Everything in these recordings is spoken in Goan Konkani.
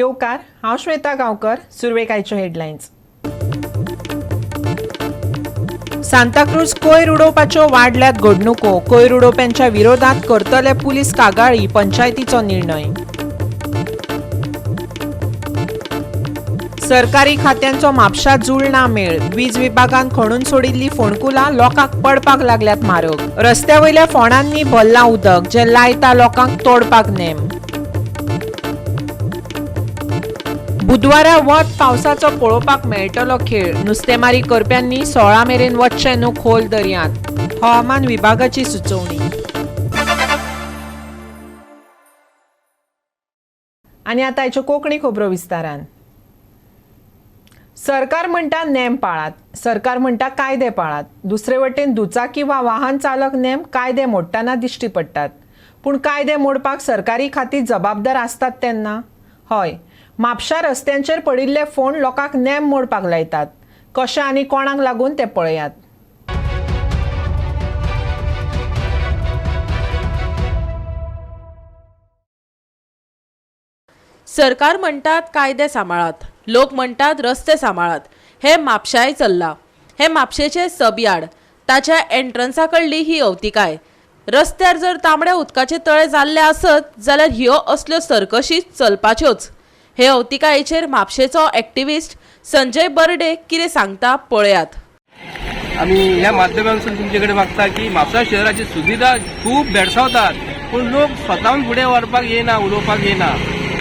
येवकार. हांव श्वेता गांवकर. सुरवेक आयच्यो हेडलायन्स. सांताक्रूज कोयर उडोवपाच्यो वाडल्यात घडणुको. कोयर उडोवप्यांच्या विरोधात करतले पुलीस कागाळी, पंचायतीचो निर्णय. सरकारी खात्यांचो म्हापशा जुळना मेळ. वीज विभागान खणून सोडिल्ली फोंडकुलां लोकांक पडपाक लागल्यात म्हारग. रस्त्या वयल्या फोंडांनी भरलां उदक, जें लायता लोकांक तोडपाक नेम. बुधवारा वत पावसाचो पळोवपाक मेळटलो खेळ. नुस्तेमारी करप्यांनी 16 मेरेन वचचें न्हू खोल दर्यांत, हवामान विभागाची सुचोवणी. आनी आतां आयच्यो कोंकणी खबरो विस्तारान. सरकार म्हणटा नेम पाळात, सरकार म्हणटा कायदे पाळात. दुसरे वटेन दुचाकी वा वाहन चालक नेम कायदे मोडटना दिश्टी पडटात. पूण कायदे मोडपाक सरकारी खातीं जबाबदार आसतात तेन्ना? हय, म्हापशा रस्त्यांचेर पडिल्ले फोंड लोकांक नेम मोडपाक लायतात. कशें आनी कोणाक लागून तें पळयात. सरकार म्हणटात कायदे सांबाळात, लोक म्हणटात रस्ते सांबाळात. हे म्हापशाय चल्लां. हे म्हापशेचे सबयार्ड, ताच्या एंट्रन्सा कडली ही अवतिकाय. रस्त्यार जर तांबड्या उदकाचे तळे जाल्ले आसत जाल्यार ह्यो असल्यो सर्कशी चलपाच्योच. हे अवतिकायेचेर म्हापशेचो एक्टिविस्ट संजय बर्डे कितें सांगता पळयात. आमी ह्या माध्यमांतसून तुमचे कडेन मागता की म्हापसा शहराची सुविधा खूब भेडसावतात, पूण लोक स्वताहून फुडें व्हरपाक येना, उलोवपाक येना.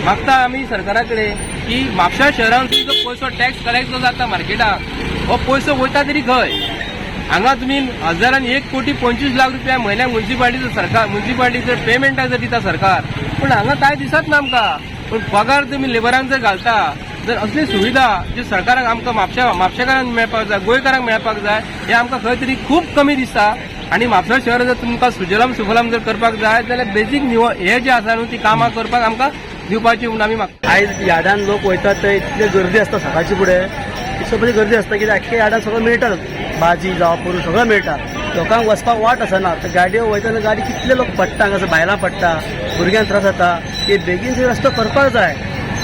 मागता आमी सरकारा कडेन की म्हापसा शहरांत जो पयसो टॅक्स कलेक्ट जो जाता मार्केटाक, हो पयसो वयता तरी खंय? हांगा तुमी हजारान 1 कोटी 25 लाख रुपया म्हयन्याक मुन्सिपालिटीचो सरकार मुन्सिपालिटीचो पेमेंटाक जर दिता सरकार, पूण हांगा कांय दिसत ना आमकां. पूण पगार तुमी लेबरांक जर घालता, जर असली सुविधा जी सरकाराक आमकां म्हापशेकारांक मेळपाक जाय, गोंयकारांक मेळपाक जाय, हे आमकां खंय तरी खूब कमी दिसता. आनी म्हापसा शहर जर तुमकां सुजलाम सुफलाम जर करपाक जाय जाल्यार बेजीक हे जे आसा न्हू ती कामां करपाक आमकां दिवपाची म्हूण आमी मागता. आयज यार्डान लोक वयतात ते इतली गर्दी आसता. सकाळची फुडें सगळी गर्दी आसता, कित्याक आख्खे यार्डान सगळं मेळटा, भाजी जावं पुरू सगळं मेळटा. लोकांक वचपाक वाट आसना. तर गाडयो वयतना गाडी कितले लोक पडटा हांगासर, बायलां पडटा, भुरग्यांक त्रास जाता. ते बेगीन से रस्तो करपाक जाय.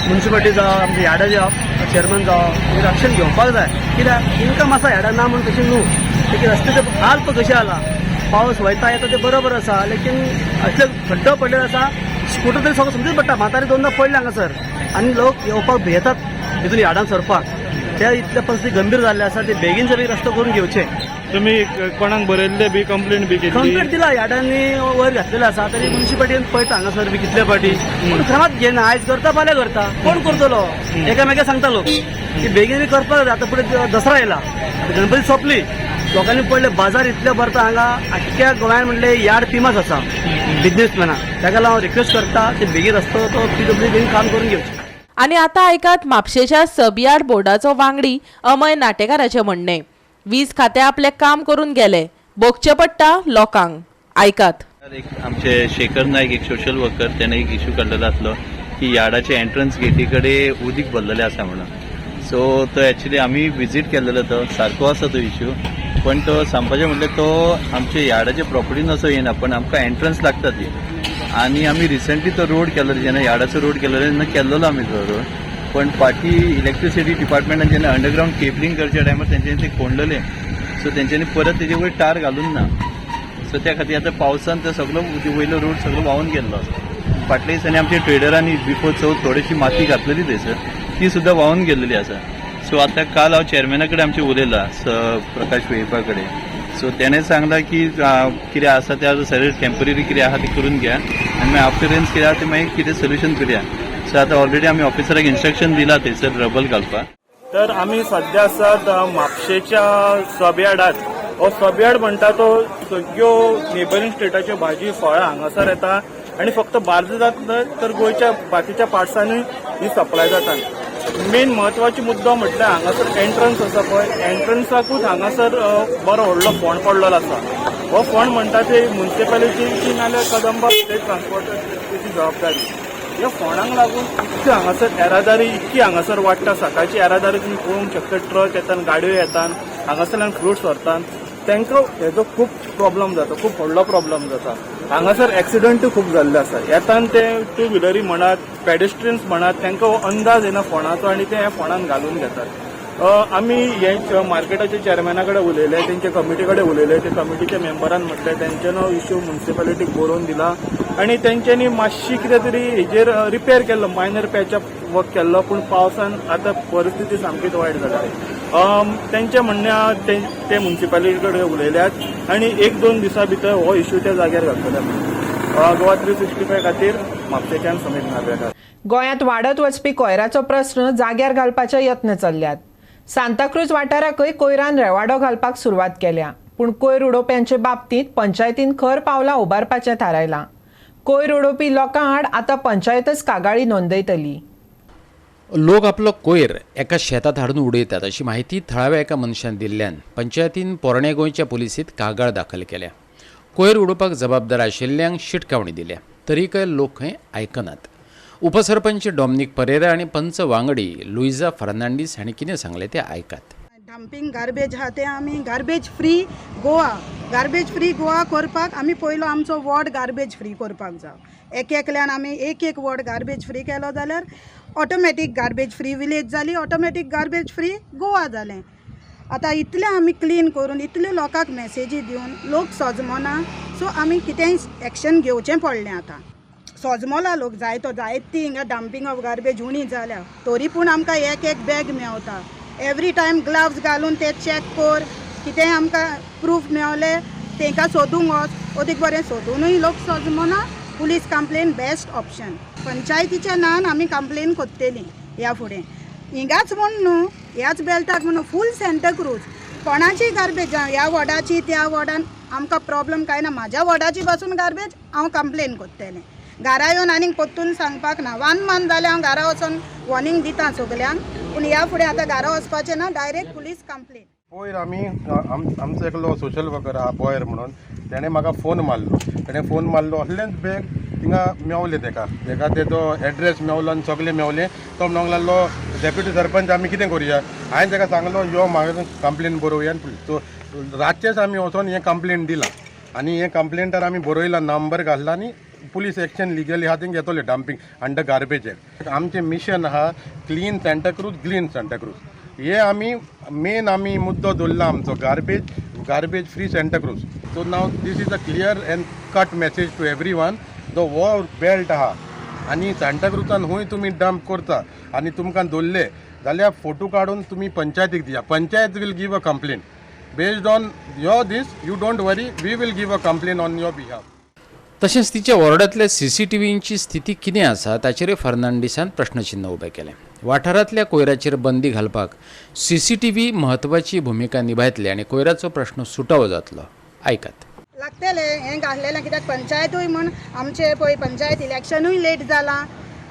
मुन्सिपालिटी जावं, आमचे यार्डा जावं, चेअरमॅन जावं, एक्शन घेवपाक जाय, कित्याक इन्कम आसा यार्डा, ना म्हणून तशें न्हू. ते रस्ते हाल पळय कशें जाला. पावस वयता येता ते बरोबर आसा, लेकीन असले खड्डो पडलेले आसा, स्कुटर तरी सगळं समजून पडटा. म्हातारे दोनदा पडले हांगासर आनी लोक येवपाक भियेतात तितून यार्डान सरपाक. ते इतले परिस्थिती गंभीर जाल्ले आसा, ते बेगीन से बेगीन रस्तो करून घेवचे. तुम्ही कोणाक बरयल्ले बी कंप्लेंट बी केल्ली? कंप्लेंट दिला, यार्डांनी वयर घातलेले आसा, तरी मुन्सिपालिटीन पळयता हांगासर बी कितले फावटी, पूण खरात घेना. आयज करता, फाल्यां करता, कोण करतलो? एकामेका सांगता लोक की बेगीन बी करपाक जाय. आतां फुडें दसरा येयला, गणपती सोंपली, लोकांनी पडले बाजार इतले भरता हांगा. आख्ख्या गोंयान म्हणले यार्ड फेमस आसा बिजनेसमॅना. ताका लागून हांव रिक्वेस्ट करता, ते बेगीन रस्तो तो पीडब्ल्यू बेगीन काम करून घेवचें. आनी आतां आयकात म्हापशेच्या सबयार्ड बोर्डाचो वांगडी अमय नाटेकाराचें म्हणणें. वीज खातें आपलें काम करून गेलें, भोगचें पडटा लोकांक. आयकात. एक आमचे शेखर नायक, एक सोशल वर्कर, त्याने एक इश्यू काडलेलो आसलो की यार्डाचे एंट्रन्स गेटी कडेन उदीक भरलेलें आसा म्हणून. सो तो एक्चुली आमी विजीट केल्लेलो, तो सारको आसा तो इश्यू. पण तो सांगपाचें म्हणल्यार तो आमच्या यार्डाच्या प्रॉपर्टीन असो येना, पण आमकां एंट्रन्स लागता ती. आनी आमी रिसंटली तो रोड केल्लो, जेन्ना यार्डाचो रोड केल्लो तेन्ना केल्लेलो आमी तो रोड. पण फाटीं इलेक्ट्रिसिटी डिपार्टमेंटान जेन्ना अंडरग्रावंड केबलिंग करच्या टायमार तेंच्यांनी ते कोंडलेले. सो तेंच्यांनी परत तेजे वयर टार घालून ना. सो त्या खातीर आतां पावसान तो सगलो वयलो रोड सगलो व्हांवून गेल्लो आसा. फाटल्या दिसांनी आमच्या ट्रेडरांनी बिफोर चवथ थोडीशी माती घातलेली थंयसर, ती सुद्दां व्हांवून गेल्लेली आसा. सो आतां काल हांव चेअरमॅना कडेन आमचे उलयलां, प्रकाश वेळीपा कडेन. सो तेणें सांगलां की कितें आसा तें सगळें टेंपररी कितें आहा तें करून घ्या आनी मागीर आफ्टर रेन्स कितें आहा तें मागीर कितें सोल्युशन करुया. सो आतां ऑलरेडी आमी ऑफिसराक इन्स्ट्रक्शन दिलां थंयसर रबल घालपाक. तर आमी सध्या आसात म्हापशेच्या सबयार्डात. हो सबयार्ड म्हणटा तो सगळ्यो नेबरींग स्टेटाच्यो भाजी फळां हांगासर येता आनी फक्त बार्देजात न्हय तर गोंयच्या बाकीच्या पार्ट्सांनी ही सप्लाय जाता. मेन म्हत्वाचो मुद्दो म्हटल्यार हांगासर एंट्रन्स आसा पळय, एंट्रन्साकूच हांगासर बरो व्हडलो फोंड पडलेलो आसा. हो फोंड म्हणटा ते मुन्सिपालिटीची नाल्यार कदंबा स्टेट ट्रान्सपोर्टाची जबाबदारी. ह्या फोंडांक लागून इतकी हांगासर येरादारी इतकी हांगासर वाडटा. सकाळची येरादारी तुमी पळोवंक शकता, ट्रक येतात, गाडयो येतात, हांगासरल्यान फ्रुट्स व्हरतात. तांकां हेजो खूब प्रॉब्लम जाता, खूब व्हडलो प्रॉब्लम जाता. हांगासर एक्सिडंटूय खूब जाल्ले आसा. येतान ते टू व्हिलरी म्हणात, पेडेस्ट्रियन्स म्हणात, तांकां हो अंदाज येना फोणाचो आनी ते ह्या फोणान घालून घेतात. आमी हे मार्केटाच्या चेअरमॅना कडेन उलयले, तेंच्या कमिटी कडेन उलयले. ते कमिटीच्या मेंबरान म्हटलें तेंच्यानी हो इश्यू मुन्सिपालिटीक बरोवन दिला आनी तेंच्यांनी मातशी कितें तरी हेजेर रिपेर केल्लो, मायनर पॅचअप वर्क केल्लो, पूण पावसान आतां परिस्थिती सामकीच वायट जाल्या. तेंचें म्हणणें आहा, ते ते मुन्सिपालिटी कडेन उलयल्यात आनी एक दोन दिसां भितर हो इश्यू त्या जाग्यार घालतले म्हणून. गोवा 365 खातीर म्हापशेच्यान समीर नार्वेकार. गोंयांत वाडत वचपी कोयराचो प्रस्न जाग्यार घालपाचे यत्न चल्ल्यात. सांताक्रूज वाठाराकय कोयरान रेवाडो घालपाक सुरवात केल्या. पूण कोयर उडोवप्यांचे बाबतींत पंचायतीन खर पावलां उबारपाचें थारायलां. कोयर उडोवपी लोकां आड आतां पंचायतच कागाळी नोंदयतली. लोक आपलो कोयर एका शेतांत हाडून उडयतात अशी म्हायती थळाव्या एका मनशान दिल्ल्यान पंचायतीन पोरणे गोंयच्या पुलिसींत कागाळ दाखल केल्या. कोयर उडोवपाक जबाबदार आशिल्ल्यांक शिटकावणी दिल्या, तरीकय लोक खंय आयकनात. उपसरपंच डॉमनीक परेरा आनी पंच वांगडी लुईजा फर्नांडीस हांणी कितें सांगलें तें आयकात. डम्पिंग गार्बेज आहा तें आमी garbage free Goa, garbage free Goa करपाक आमी पयलो आमचो वॉर्ड गार्बेज फ्री करपाक जाव. एक एकल्यान आमी एक एक वॉर्ड गार्बेज फ्री केलो जाल्यार ऑटोमॅटीक गार्बेज फ्री विलेज जाली, ऑटोमॅटीक गार्बेज फ्री गोवा जालें. आतां इतलें आमी क्लीन करून, इतले लोकांक मॅसेजी दिवन लोक सोजमना, सो आमी कितेंय एक्शन घेवचें पडलें. आतां सोजमोला लोक जायतो जायती हिंगा डम्पिंग ऑफ गार्बेज उणी जाल्या, तरी पूण आमकां एक एक बॅग मेवता. एवरी टायम ग्लव्स घालून ते चॅक कर, कितेंय आमकां प्रूफ मेवले तेंकां सोदूंक वच, अदीक बरें सोदुनूय लोक सोजमना. Police complaint best option. पंचायतीच्या नान आमी कंप्लेन करतली ह्या फुडें. हिंगाच म्हूण न्हू, ह्याच बेल्टाक म्हूण, फूल सँताक्रूज कोणाची गार्बेज जावं, ह्या वॉर्डाची त्या वॉर्डान आमकां प्रॉब्लम कांय ना. म्हाज्या वॉर्डाची पासून गार्बेज हांव कंप्लेन करतलें. घरा येवन आनीक परतून सांगपाक ना. वन मंथ जालें हांव घरा वचोन वॉर्निंग दिता सगल्यांक, पूण ह्या फुडें आतां घरा वचपाचें ना, डायरेक्ट पुलीस कंप्लेन. पयर आमी आमचो एकलो सोशल वर्कर आहा बॉयर म्हणून, तेणें म्हाका फोन मारलो. तेणें फोन मारलो, असलेंच बॅग थिंगा मेवलें तेका. तेका तेजो एड्रेस मेवलो आनी सगळें मेवलें. तो म्हणूंक लागलो, डेप्युटी सरपंच, आमी कितें करुया? हांवें तेका सांगलो, यो म्हाका कंप्लेन बरोवया आनी पुलीस. सो रातचेंच आमी वचोन हें कंप्लेन दिलां आनी हें कंप्लेंटार आमी बरयलां, नंबर घातला आनी पुलीस एक्शन लिगली आहा तें घेतले डम्पिंग अंडर गार्बेज एक्ट. आमचें मिशन आहा क्लीन सँताक्रूज, ग्रीन सँताक्रूज. हे आमी मेन आमी मुद्दो दवरला आमचो garbage free Santacruz. So now this is a clear and cut message to everyone. जो हो बेल्ट आहा आनी सांताक्रुजान खंय तुमी डंप करता आनी तुमकां दवरले जाल्यार फोटो काडून तुमी पंचायतीक दिया. Panchayat will give a complaint based on your this. You don't worry, we will give a complaint on your behalf. तशेंच तिच्या वॉर्डांतल्या सीसीटीव्हींची स्थिती कितें आसा ताचेरूय फर्नांडीसान प्रश्नचिन्न उबें केलें. वाठारांतल्या कोयराचेर बंदी घालपाक सीसीटीव्ही म्हत्वाची भुमिका निभायतले आनी कोयराचो प्रश्न सुटावो जातलो. आयकात. लागतलें हें घातलेलें, कित्याक पंचायतूय म्हूण आमचें पळय पंचायत इलेक्शनूय लेट जालां,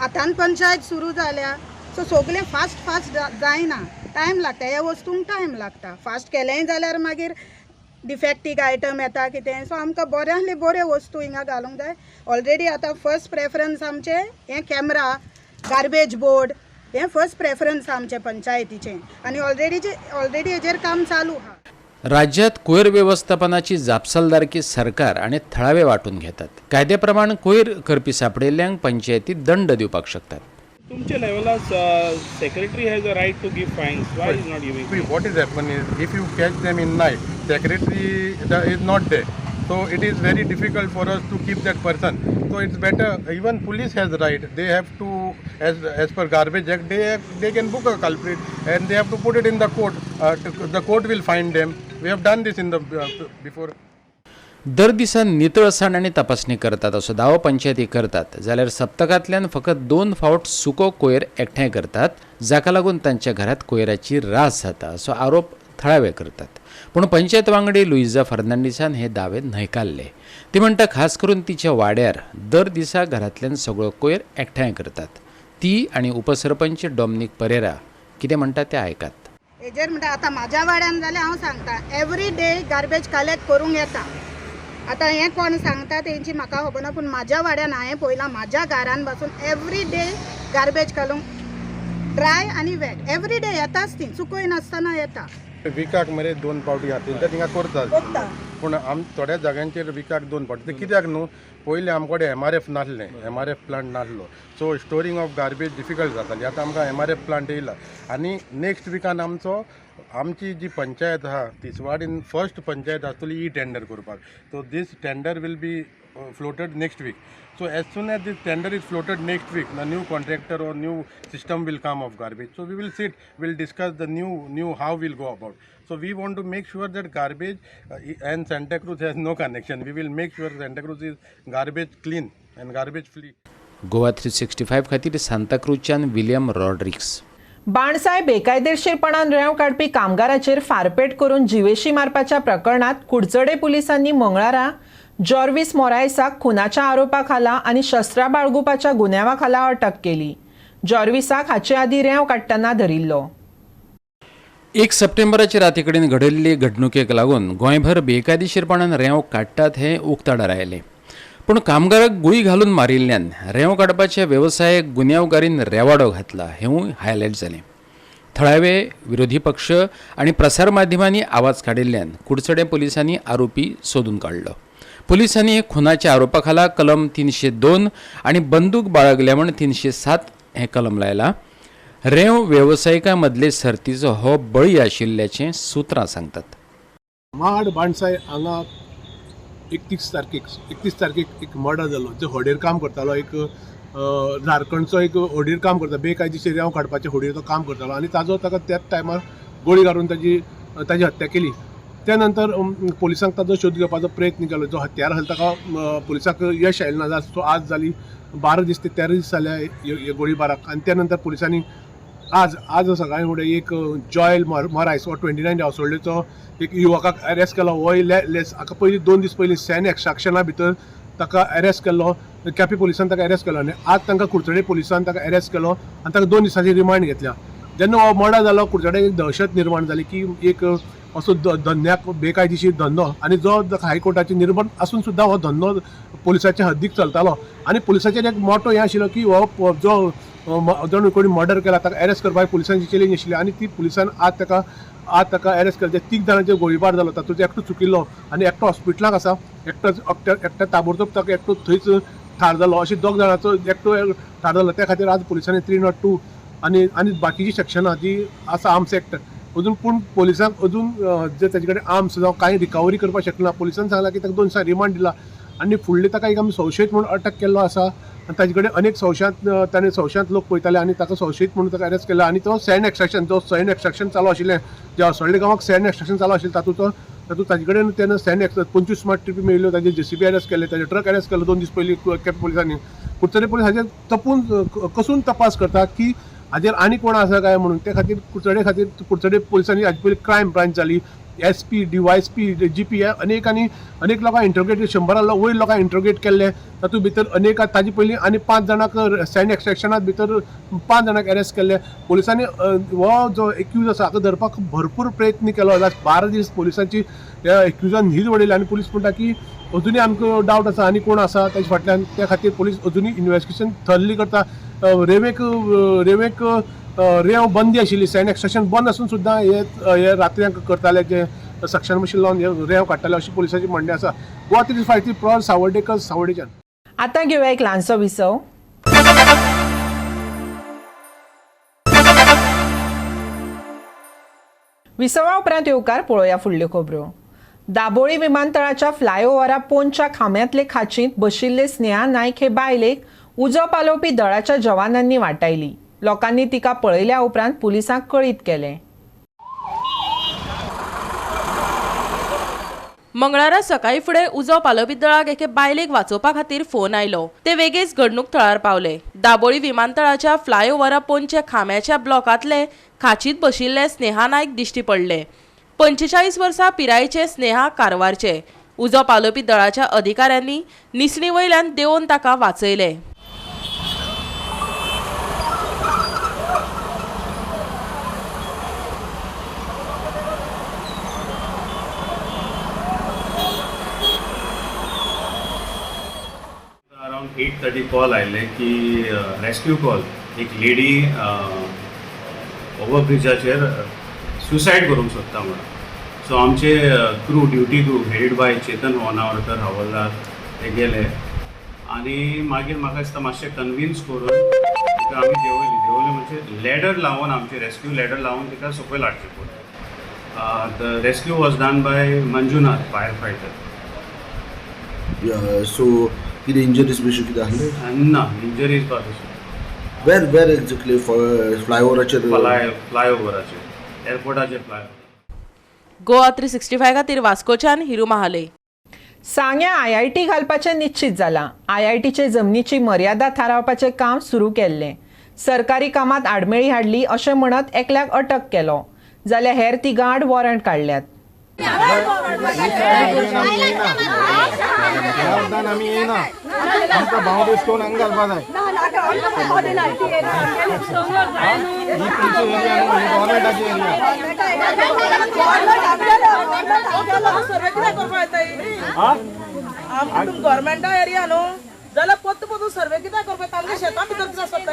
आतां पंचायत सुरू जाल्या, सो सगलें फास्ट फास्ट जायना, टायम लागता. ह्या वस्तूंक टायम लागता. फास्ट केलेंय जाल्यार मागीर डिफेक्टीव आयटम येता कितें. सो आमकां बऱ्यांतले बऱ्यो वस्तू हिंगा घालूंक जाय. ऑलरेडी आतां फर्स्ट प्रेफरन्स आमचें हें कॅमरा, गार्बेज बोर्ड, हें फर्स्ट प्रेफरन्स आमचें पंचायतीचें आनी ऑलरेडी हेजेर काम चालू आहा. राज्यात कोयर वेवस्थापनाची जापसालदारकी सरकार आनी थळावे वांटून घेतात. कायद्या प्रमाण कोयर करपी सांपडिल्ल्यांक पंचायती दंड दिवपाक शकतात. तुमच्या लेवलार secretary has a right to give fines. Why is not giving? See, what is happen is, if you catch them in night, secretary is not there. So it is very difficult for us to keep that person. So it's better, even police has right. They have to, as per Garbage Act, they can book a culprit and they have to put it in the court. The court will find them. We have done this in the before. दर दिसा नितळसाण आनी तपासणी करतात असो दावो पंचायती करतात, जाल्यार सप्तकांतल्यान फकत दोन फावट सुको कोयर एकठांय करतात, जाका लागून तांच्या घरात कोयराची रास जाता असो आरोप थळावे करतात. पूण पंचायत वांगडी लुईजा फर्नांडीसान हे दावे न्हयकारले. ती म्हणटा, खास करून तिच्या वाड्यार दर दिसा घरांतल्यान सगळो कोयर एकठांय करतात. ती आनी उपसरपंच डॉमनीक परेरा कितें म्हणटा तें आयकात. हेजेर म्हणटा आतां म्हाज्या वाड्यान जाल्यार हांव सांगता, एवरी डे गार्बेज कलेक्ट करूंक येता. आतां हें कोण सांगता तेंची म्हाका खबर ना, पूण म्हाज्या वाड्यान हांवें पळयलां, म्हाज्या घरान पासून एवरी डे गार्बेज घालूंक ड्राय आनी वेट एवरी डे येताच ती, चुकय नासतना येता. विकाक मरे दोन पावटी तेंच्या थिंगा करतात. करता. पूण आम थोड्या जाग्यांचेर विकाक 2 फावटी. ते कित्याक न्हू, पयलीं आमचे कडेन एमआरएफ नासलें, एमआरएफ प्लांट नासलो, so storing of garbage difficult जाताली. आतां आमकां एमआरएफ प्लांट येयला आनी नेक्स्ट विकान आमचो आमची जी पंचायत आहा तिसवाडीन फर्स्ट पंचायत आसतली ई टेंडर करपाक. So this tender will be floated next week. So as soon as this tender is floated next week, the new contractor or new system will come of garbage. So we will sit, we'll discuss the new how we'll go about. So we want to make sure that garbage and Santa Cruz has no connection. We will make sure Santa Cruz is garbage clean and garbage free. Goa 365 खातीर सांताक्रूजच्यान विलियम रॉड्रिक्स. बाणसाय बेकायदेशीरपणान रेंव काडपी कामगाराचेर फारपेट करून जिवेशी मारपाच्या प्रकरणात कुडचडे पुलिसांनी मंगळारा जॉर्विस मोरायसाक खुनाच्या आरोपा खाला आनी शस्त्रां बाळगुपाच्या गुन्यांवा खाला अटक केली. जॉर्विसाक हाचे आदीं रेंव काडटना धरिल्लो. 1 सप्टेंबराचे राती कडेन घडिल्ले घडणुकेक लागून गोंयभर बेकायदेशीरपणान रेंव काडटात हें उक्ताडार आयलें. पूण कामगाराक गुळी घालून मारिल्ल्यान रेंव काडपाच्या वेवसायाक गुन्यांवकारीन रेवाडो घातला हेंवूय हायलायट जालें. थळावे विरोधी पक्ष आनी प्रसार माध्यमांनी आवाज काडिल्ल्यान कुडचडें पुलिसांनी आरोपी सोदून काडलो. पुलिसांनी खुनाच्या आरोपा खाला कलम 302 आनी बंदूक बाळगल्या म्हण 307 हें कलम लायलां. रेंव वेवसायिकां मदले सर्तीचो हो बळी आशिल्ल्याचें सुत्रां सांगतात. माड बाणसाय हांगा 31 तारखेक एक मर्डर जालो. जो होडयेर काम करतालो, एक झारखंडचो एक होडयेर काम करता, बेकायदेशीर रेंव काडपाचे होडयेर तो काम करतालो आनी ताजो ताका त्याच टायमार गोळी घालून ताजी हत्या केली. त्या नंतर पुलिसांक ताजो शोध घेवपाचो प्रयत्न केलो. जो हत्यार आसलो ताका पुलिसांक यश आयलें ना. सो आज जाली 12 दीस ते 13 दीस जाले गोळीबाराक आनी त्या नंतर पुलिसांनी आज आज सकाळीं फुडें एक जॉयल मोरायस हो 29 हावसोल्डेचो एक युवकाक अरेस्ट केलो. हो हाका पयलीं 2 दीस पयलीं सॅन एक्स्ट्राक्शना भितर ताका अरेस्ट केल्लो. केपें पुलिसान ताका अरेस्ट केलो आनी आज तांकां कुडचडे पुलिसान ताका अरेस्ट केलो आनी ताका 2 दिसांची रिमांड घेतल्या. जेन्ना हो मर्डर जालो कुडचडे एक दहशत निर्माण जाली की एक असो धंद्याक बेकायदेशीर धंदो आनी जो हायकोर्टाचे निर्बंध आसून सुद्दां हो धंदो पुलिसाच्या हद्दीक चलतालो आनी पुलिसाचेर एक मोटो हें आशिल्लो की हो जो जो कोणी मर्डर केला ताका अरेस्ट करपाक पुलिसांची चॅलेंज आशिल्ली आनी ती पुलिसान आज ताका अरेस्ट केला. 3 जाणांचेर गोळीबार जालो, तातूंत एकटो चुकिल्लो आनी एकटो हॉस्पिटलाक आसा, एकटो ताबडतोब ताका एकटो थंयच ठार जालो. अशें 2 जाणांचो एकटो ठार जालो. त्या खातीर आज पुलिसांनी 302 आनी आनी बाकीची सेक्शनां जी आसा आर्म्स एक्ट अजून, पूण पुलिसांक अजून जे ताजे कडेन आर्म्स जावं कांय रिकवरी करपाक शकना. पुलिसान सांगलां की ताका 2 दिसां रिमांड दिला आनी फुडले ताका एक आमी संशयीत म्हणून अटक केल्लो आसा आनी ताजे कडेन अनेक संशयांत ताणें संशयांत लोक पळयताले आनी ताका संशयीत म्हणून ताका अरेस्ट केला. आनी तो सँड एक्स्ट्राक्शन, जो सँड एक्स्ट्राक्शन चालू आशिल्लें, जे असोळडे गांवाक सँड एक्स्ट्राक्शन चालू आशिल्लें तातूंत ताजे कडेन तेन्ना सँड 25 स्मार्ट ट्रिपी मेळिल्ल्यो, ताजे जेसीबी अरेस्ट केले, ताजे ट्रक अरेस्ट केलो 2 दीस पयलीं केपें पुलिसांनी. कुडचडे पुलीस हाजेर तपून कसून तपास करता की हाजेर आनी कोण आसा काय म्हणून. त्या खातीर कुडचडे खातीर कुडचडे पुलिसांनी हाजे पयलीं क्रायम ब्रांच जाली, SP, DYSP, GP अनेक आनी अनेक लोकांक इंट्रोगेट, 100 वयर लोकांक इंट्रोगेट केल्ले. तातूंत भितर अनेक ताजे पयलीं आनी 5 जाणांक सँड एक्स्ट्रेक्शनात भितर 5 जाणांक अरेस्ट केल्ले. पुलिसांनी हो जो एक्यूज आसा हाका धरपाक भरपूर प्रयत्न केलो. 12 दीस पुलिसांची ह्या एक्युजान न्हीद वडयली आनी पुलीस म्हणटा की अजुनूय आमकां डावट आसा आनी कोण आसा ताजे फाटल्यान. त्या खातीर पुलीस अजुनूय इन्वेस्टिगेशन थरली करता. रेवेक रेंव बंदी आशिल्ली, सँड एक्स्ट्रेक्शन बंद आसून सुद्दां हे रात्री करताले, जे सक्शन मशीन लावन हे रेंव काडटाले अशें पुलिसाचें म्हणणें आसा. गोवा 365 प्रॉड सावर्डेकर, सावर्डेच्यान. आतां घेवया एक ल्हानसो विसव. विसवा उपरांत येवकार पळोवया फुडल्यो खबरो. दाबोळी विमानतळाच्या फ्लायओव्हरा पोनच्या खांब्यांतले खाचींत बशिल्ले स्नेहा नायक हे बायलेक उजो पालोवपी दळाच्या जवानांनी वाटायली. लोकांनी तिका पळयल्या उपरांत पुलिसांक कळीत केलें. मंगळारा सकाळी फुडें उजो पालोवपी दळाक एके बायलेक वाचोवपा खातीर फोन आयलो. ते वेगेच घडणूक थळार पावले. दाबोळी विमानतळाच्या फ्लायओव्हरा पोनच्या खांब्याच्या ब्लॉकांतले खाचींत बशिल्ले स्नेहा नायक दिश्टी पडले. 45 वर्सां पिरायेचे स्नेहा कारवारचे. उजो पालोवपी दळाच्या अधिकाऱ्यांनी निसणी वयल्यान देंवोवन ताका वाचयले. अराउंड 8:30 कॉल आयले की रेस्क्यू कॉल, एक लेडी ओव्हरब्रिजाचेर सुसायड करूंक सोदता म्हणून. सो आमचे crew, duty crew headed by Chetan Honavarkar havildar ते गेले आनी मागीर म्हाका दिसता मातशें कन्विन्स करून तिका आमी देंवयली. देंवयली म्हणजे लॅडर लावन, आमचे रेस्क्यू लॅडर लावन तिका सकयल हाडची पडली. The rescue was done by Manjunath fire fighter. So कितें इंजरीज बी कितें आसलें? ना, इंजरीज बा तशें. वेर एक्झॅक्टली? फ्लायओवराचेर? फ्लायओवराचेर, एअरपोर्टाचेर फ्लायओवर. गोवा 365 खातीर वास्कोच्यान हिरू महाले. सांग्या आयआयटी घालपाचें निश्चित जालां. आयआयटीचे जमनीची मर्यादा थारावपाचें काम सुरू केल्लें. सरकारी कामांत आडमेळी हाडली अशें म्हणत एकल्याक अटक केलो, जाल्यार हेर तिगां आड वॉरंट काडल्यात. गव्हर्मेंटा एरिया न्हू जाल्यार परतू परतू सर्वे कित्याक करपाक? आमच्या शेतां भितर आसता.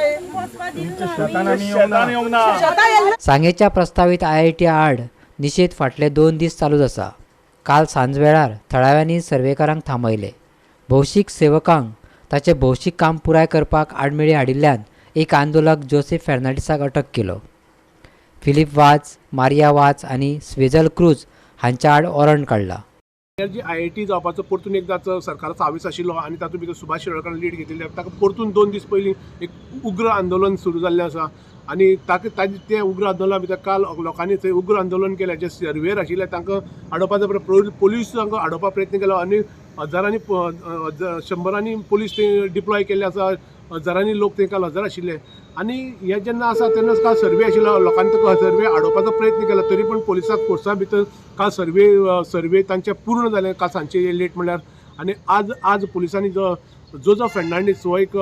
सांगेच्या प्रस्तावीत आयआयटी आड निशेध फाटले 2 दीस चालूच आसा. काल सांजवेळार थळाव्यांनी सर्वेकारांक थांबयले. भौशीक सेवकांक ताचें भौशीक काम पुराय करपाक आडमेळी हाडिल्ल्यान एक आंदोलक जोसेफ फेर्नांडीसाक अटक केलो. फिलीप वाज, मारिया वाज आनी स्वेजल क्रूज हांच्या आड वॉरंट काडला. जी आयआयटी जावपाचो परतून एकदां सरकाराचो हावेस आशिल्लो आनी तातूंत भितर सुभाष शिरोडकारान लीड घेतिल्ली, ताका परतून 2 दीस पयलीं एक उग्र आंदोलन सुरू जाल्लें आसा आनी ताका ताजें तें उग्र आंदोलना भितर काल लोकांनी थंय उग्र आंदोलन केलें. जे सर्वेयर आशिल्ले तांकां आडोवपाचो पोलीस तांकां आडोवपाक प्रयत्न केलो आनी हजारांनी शंबरांनी पोलीस थंय डिप्लॉय केल्ले आसा, हजारांनी लोक थंय काल हजर आशिल्ले. आनी हें जेन्ना आसा तेन्ना काल सर्वे आशिल्लो, लोकांनी ताका सर्वे आडोवपाचो प्रयत्न केलो, तरी पण पोलिसांक फोर्सा भितर काल सर्वे तांचे पूर्ण जालें काल सांजचे लेट म्हणल्यार. आनी आज आज पोलिसांनी जो जो फेर्नांडीस हो एक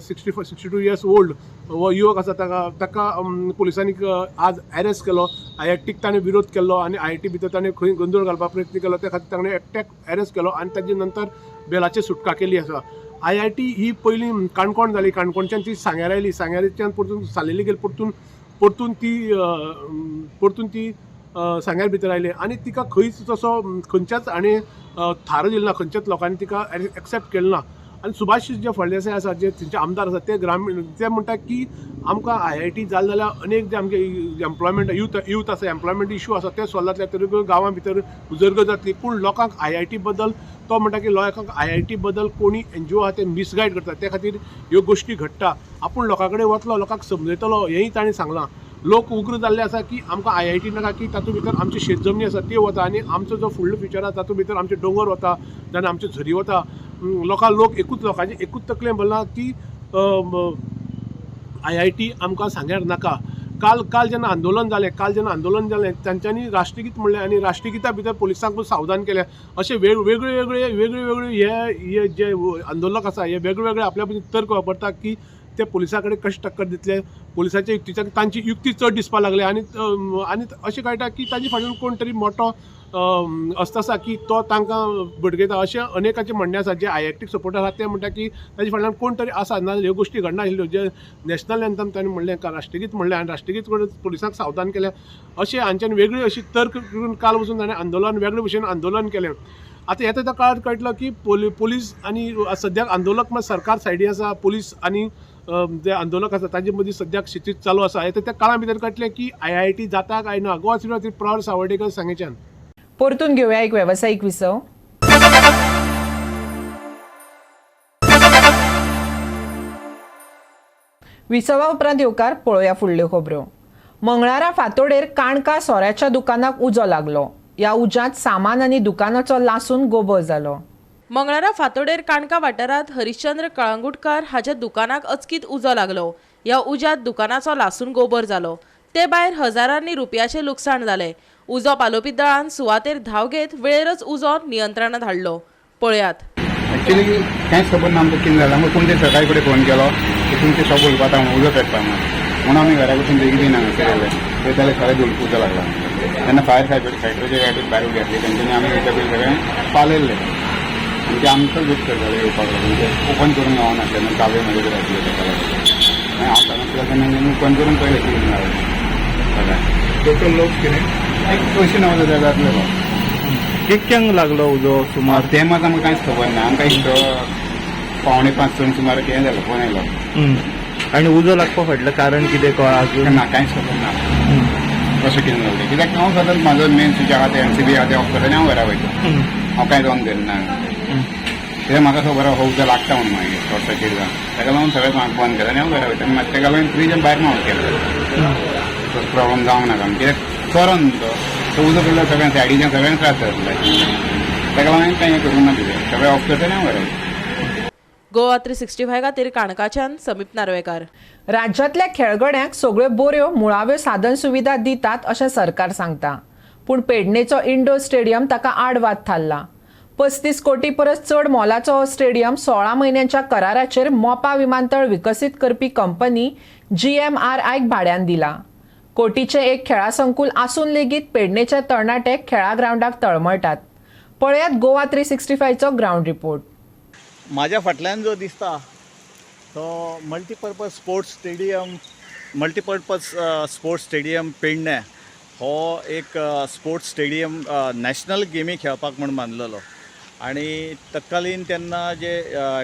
62 इयर्स ओल्ड हो युवक आसा, ताका पोलिसांनी आज एरेस्ट केलो. आयआयटीक ताणें विरोध केल्लो आनी आयआयटी भितर ताणें खंय गोंदळ घालपाक प्रयत्न केलो, त्या खातीर ताणें एकट्याक एरेस्ट केलो आनी ताजे नंतर बेलाचेर सुटका केली आसा. आयआयटी ही पयलीं काणकोण जाली, काणकोणच्यान ती सांग्यार आयली, सांग्यारच्यान परतून सालेली गेली, परतून ती सांग्यार भितर आयली आनी तिका खंयच तसो खंयच्याच हाणें थारो दिलो ना, खंयच्याच लोकांनी तिका एक्सेप्ट केलें ना. आनी सुभाष जे फळदेसाय आसा, जे थंयचे आमदार आसा, ते ग्रामीण ते म्हणटा की आमकां आयआयटी जालें जाल्यार अनेक जे आमचे एम्प्लॉयमेंट यूथ आसा, एम्प्लॉयमेंट इशू आसा ते सॉल्व जातले, तरी गांवां भितर उदरगत जातली. पूण लोकांक आयआयटी बद्दल तो म्हणटा की लोकांक आयआयटी बद्दल कोणी एनजीओ आसा ते मिसगायड करता, त्या खातीर ह्यो गोश्टी घडटा. आपूण लोकां कडेन वतलो, लोकांक समजयतलो हेंय ताणें सांगलां. लोक उग्र जाल्ले आसा की आमकां आयआयटी नाका, की तातूंत भितर आमची शेतजमनी आसा त्यो वता आनी आमचो जो फुडलो फ्युचर आसा तातूंत भितर आमचे दोंगर वता, जाल्यार आमचे झरी वता. लोक एकूच लोकांचे एकूच तकलेन भरलां की आयआयटी आमकां सांग्यार नाका. काल जेन्ना आंदोलन जालें, तांच्यांनी राष्ट्रगीत म्हणलें आनी राष्ट्रगीता भितर पोलिसांक सावधान केलें. अशे वेगळे वेगळे हे जे आंदोलक आसा हे वेगळे वेगळे आपल्या तर्क वापरता की ते पोलिसां कडेन कशें टक्कर दितले, पोलिसांच्या युक्तीच्या तांची युक्ती चड दिसपाक लागली आनी आनी अशें कळटा की ताजे फाटल्यान कोण तरी मोटो असो आसा की तो तांकां भडकयता अशें अनेकाचें म्हणणें आसा. जे आयआयटीक सपोर्टर आसा ते म्हणटा की ताजे फाटल्यान कोण तरी आसा, नाजाल्यार ह्यो गोश्टी घडनाशिल्ल्यो. जे नॅशनल एन्थम ताणें म्हणलें, राष्ट्रगीत म्हणलें आनी राष्ट्रगीत करून पोलिसांक सावधान केलें, अशें हांच्यान वेगळी अशी तर्क करून काल वचून ताणें आंदोलन वेगळे भशेन आंदोलन केलें. आतां येता त्या काळार कळटलो की पोलीस आनी सद्याक आंदोलक मात सरकार सायडी आसा, पोलीस आनी जे आंदोलक आसा ताजे मदीं सद्याक स्थिती चालू आसा. येता त्या काळा भितर कळटलें की आयआयटी जाता काय ना. गोवा सिटी प्रवार सावर्डेकर सांगेच्यान. परतून घेवया एक वेवसायीक विसव. विसवा उपरांत येवकार पळोवया फुडल्यो खबरो. मंगळारा फांतोडेर काणका सोऱ्याच्या दुकानाक उजो लागलो. ह्या उज्यांत सामान आनी दुकानाचो लासून गोबर जालो. मंगळारा फांतोडेर काणका वाठारांत हरिश्चंद्र कळंगुटकार हाच्या दुकानाक अचकीत उजो लागलो. ह्या उज्यांत दुकानाचो लासून गोबर जालो. ते भायर हजारांनी रुपयाचें लुकसाण जालें. उजो पालोवपी दळान सुवातेर धांव घेत वेळेरच उजो नियंत्रणांत हाडलो. पळयात. एक्चुअली कांयच खबर ना आमकां कितें जालां. आमकां कोण तरी सकाळी फुडें फोन केलो की तुमचें शॉप उलपाता म्हणून, उजो पेटता म्हणून आमी घरा वचून बेगीन हांगासर येयले. पळयता जाल्यार खरें उजो लागला. तेन्ना फायर फायटराचे गाडी भायर उबी आसली, तेंच्यांनी आमी वयता पयलीं सगळें पालयल्लें आनी ते आमकां वेट करताले येवपाक लागून. ते ओपन करूंक गावनासलें, मागीर चावी म्हजे कडेन आसली ताका लागून. मागीर हांव सांगतलो तेन्ना ओपन करून पळयलें कितें जालें सगळें. टोटल लोक कितें? एक 80-90 जातलेलो. कितक्यांक लागलो उजो सुमार? तें मात आमकां कांयच खबर ना. आमकां एक 4:45 सुमार हें जालें, फोन आयलो. आनी उजो लागपा फाटलें कारण कितें कळ्ळां अजून? ना, कांयच खबर ना कशें कितें जालें. कित्याक हांव सदांच म्हाजो मेन स्विच आहा तें MCB आहा तें ऑफ करता आनी हांव घरा वयता. हांव कांयच ऑन करिना. कित्याक म्हाका खबर आहा हो उजो लागता म्हणून मागीर शॉर्ट सर्कीट जावन, ताका लागून सगळें म्हाका बंद केलें आनी हांव घरा वयता. मागीर ताका लागून फ्रीज भायर मावट केलें, तो प्रॉब्लम जावंक नाका. कित्याक चोरोन तो तो उजो पडल्यार सगळ्यांक सायडीच्यान सगळ्यांक त्रास जातले. ताका लागून कांय हें करूंक ना, तुजें सगळें ऑफ करता आनी हांव घरा वयता. गोवा 365 खातीर काणकाच्यान समीप नार्वेकार. राज्यांतल्या खेळगड्यांक सगळ्यो बऱ्यो मुळाव्यो साधन सुविधा दितात अशें सरकार सांगता, पूण पेडणेचो इंडोर स्टेडियम ताका आडवाद थारला. 35 कोटी परस चड मोलाचो हो स्टेडियम 16 म्हयन्यांच्या कराराचेर मोपा विमानतळ विकसीत करपी कंपनी GMRIक भाड्यान दिला. कोटीचें एक खेळा संकुल आसून लेगीत पेडणेचे तरणाटे खेळा ग्रावंडाक तळमळटात. पळयात गोवा 365चो ग्रावंड रिपोर्ट. माझ्या फाटल्यान जो दिसता तो multipurpose sports stadium, multipurpose sports stadium Pedne हो एक स्पोर्ट्स स्टेडियम नॅशनल गेमी खेळपाक म्हूण बांदलेलो. आनी तत्कालीन तेन्ना जे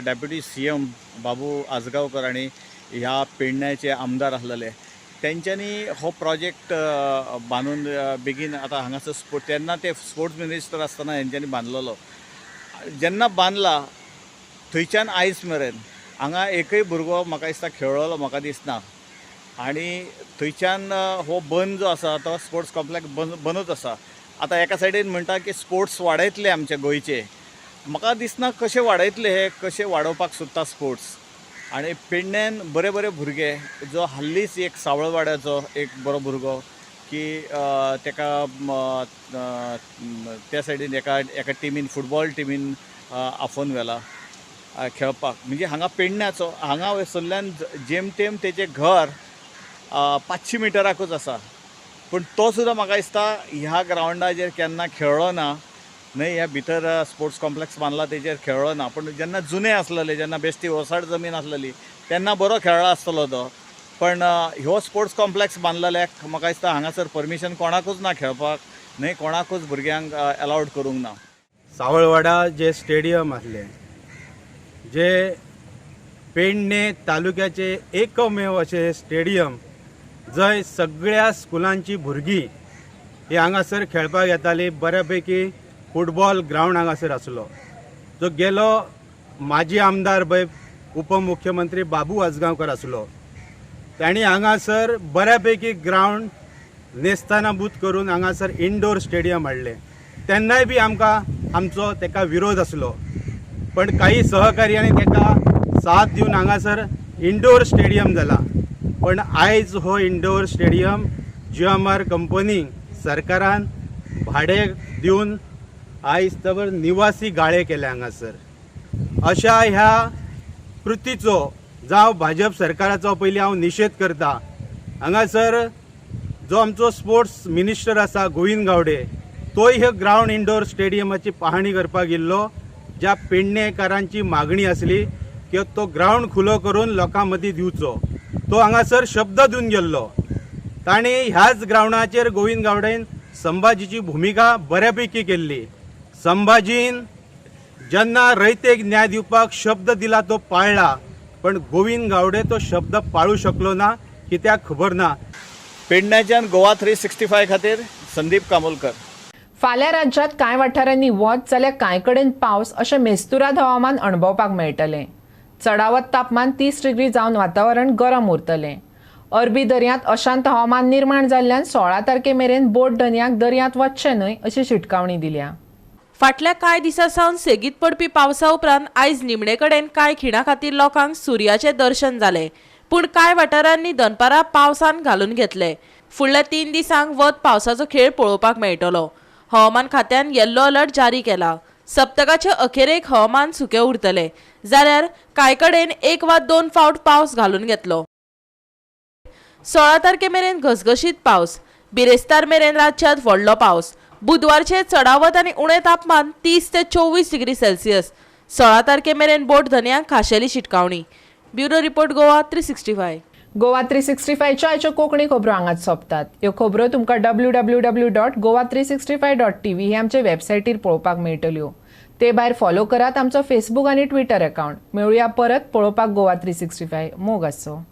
डेप्युटी CM बाबू आजगांवकर आनी ह्या पेडण्याचे आमदार आसलेले तेंच्यांनी हो प्रोजेक्ट बांदून बेगीन आतां हांगासर स्पोर्ट तेन्ना ते स्पोर्ट्स मिनिस्टर आसतना हेंच्यांनी बांदलेलो. जेन्ना बांदला थंयच्यान आयज मेरेन हांगा एकय भुरगो म्हाका दिसता खेळ्ळो म्हाका दिसना. आनी थंयच्यान हो बंद जो आसा तो स्पोर्ट्स कॉम्प्लेक्स बंदूच आसा. आतां एका सायडीन म्हणटा की स्पोर्ट्स वाडयतले आमचे गोंयचे, म्हाका दिसना कशें वाडयतले, हे कशें वाडोवपाक सोदता स्पोर्ट्स. आनी पेडण्यान बरे बरे भुरगे जो हाल्लीच एक सावळवाड्याचो एक बरो भुरगो की तेका त्या सायडीन एका एका टिमीन फुटबॉल टिमीन आफोवन व्हेला खेळपाक. म्हणजे हांगा पेडण्याचो हांगा वसरल्यान जेमतेम तेचें घर 500 मिटराकूच आसा, पूण तो सुद्दां म्हाका दिसता ह्या ग्रावंडाचेर केन्ना खेळ्ळो ना, न्हय ह्या भितर स्पोर्ट्स कॉम्प्लेक्स बांदला तेजेर खेळ्ळो ना. पूण जेन्ना जुने आसलेले, जेन्ना बेश्टी ओसाड जमीन आसलेली तेन्ना बरो खेळ्ळा आसतलो तो. पण ह्यो स्पोर्ट्स कॉम्प्लेक्स बांदलेल्याक म्हाका दिसता हांगासर परमिशन कोणाकूच ना खेळपाक, न्हय कोणाकूच भुरग्यांक अलावड करूंक ना. सावळवाडा जे स्टेडियम आसलें जे पेडणे तालुक्याचे एकमेव अशें स्टेडियम जंय सगळ्या स्कुलांची भुरगीं ही हांगासर खेळपाक येताली. बऱ्यापैकी फुटबॉल ग्रावंड हांगासर आसलो. जो गेलो माजी आमदार पळय उपमुख्यमंत्री बाबू आजगांवकर आसलो, तांणी हांगासर बऱ्यापैकी ग्रावंड नेस्तानाबूत करून हांगासर इंडोर स्टेडियम हाडलें. तेन्नाय बी आमकां आमचो तेका विरोध आसलो, पण काही सहकार्यांनी तेका साथ दिवन हांगासर इंडोर स्टेडियम जाला. पण आयज हो इंडोर स्टेडियम GMR company सरकारान भाडें दिवन आयज तर निवासी गाळे केले हांगासर. अशा ह्या कृतीचो जावं भाजप सरकाराचो पयलीं हांव निशेध करता. हांगासर जो आमचो स्पोर्ट्स मिनिस्टर आसा गोविंद गावडे तोय हे ग्रावंड इंडोर स्टेडियमाची पाहणी करपाक गेल्लो, ज्या पेडणेकारांची मागणी आसली की तो ग्रावंड खुलो करून लोकां मदीं दिवचो, तो हांगासर शब्द दिवन गेल्लो. ताणें ह्याच ग्रावंडाचेर गोविंद गावडेन संभाजीची भुमिका बऱ्यापैकी केल्ली. संभाजीन जेन्ना रयतेक न्याय दिवपाक शब्द दिला तो पाळ्ळा, पण गोविंद गावडे तो शब्द पाळू शकलो ना, कित्याक खबर ना. पेडण्याच्यान गोवा 365 खातीर संदीप कामोलकर. फाल्यां राज्यांत कांय वाठारांनी वत जाल्यार कांय कडेन पावस अशें मेस्तुराद हवामान अणभवपाक मेळटलें. चडावत तापमान 30 डिग्री जावन वातावरण गरम उरतलें. अरबी दर्यांत अशांत हवामान निर्माण जाल्ल्यान 16 तारखे मेरेन बोट धनयांक दर्यांत वचचें न्हय अशी शिटकावणी दिल्या. फाटल्या कांय दिसां सावन सेगीत पडपी पावसा उपरांत आयज निमणे कडेन कांय खिणा खातीर लोकांक सुर्याचें दर्शन जालें, पूण कांय वाठारांनी दनपारां पावसान घालून घेतले. फुडल्या 3 दिसांक वत पावसाचो खेळ पळोवपाक मेळटलो. हवामान खात्यान येल्लो अलर्ट जारी केला. सप्तकाचे अखेरेक हवामान सुकें उरतलें, जाल्यार कांय कडेन 1 वा 2 फावट पावस घालून घेतलो. 16 तारखे मेरेन घसघशीत पावस, बिरेस्तार मेरेन राज्यांत व्हडलो पावस. बुधवारचे चडावत आनी उणें तापमान 30 ते 24 डिग्री सेल्सियस. 16 तारखे मेरेन बोट धनयांक खाशेली शिटकावणी. Bureau report, Goa 365. गोवा 365च्यो आयच्यो कोंकणी खबरो हांगाच सोंपतात. ह्यो खबरो तुमकां www.goa365.tv हे आमचे वेबसायटीर पळोवपाक मेळटल्यो. ते भायर फॉलो करात आमचो फेसबूक आनी ट्विटर अकावंट. मेळुया परत पळोवपाक गोवा 365. मोग आसचो.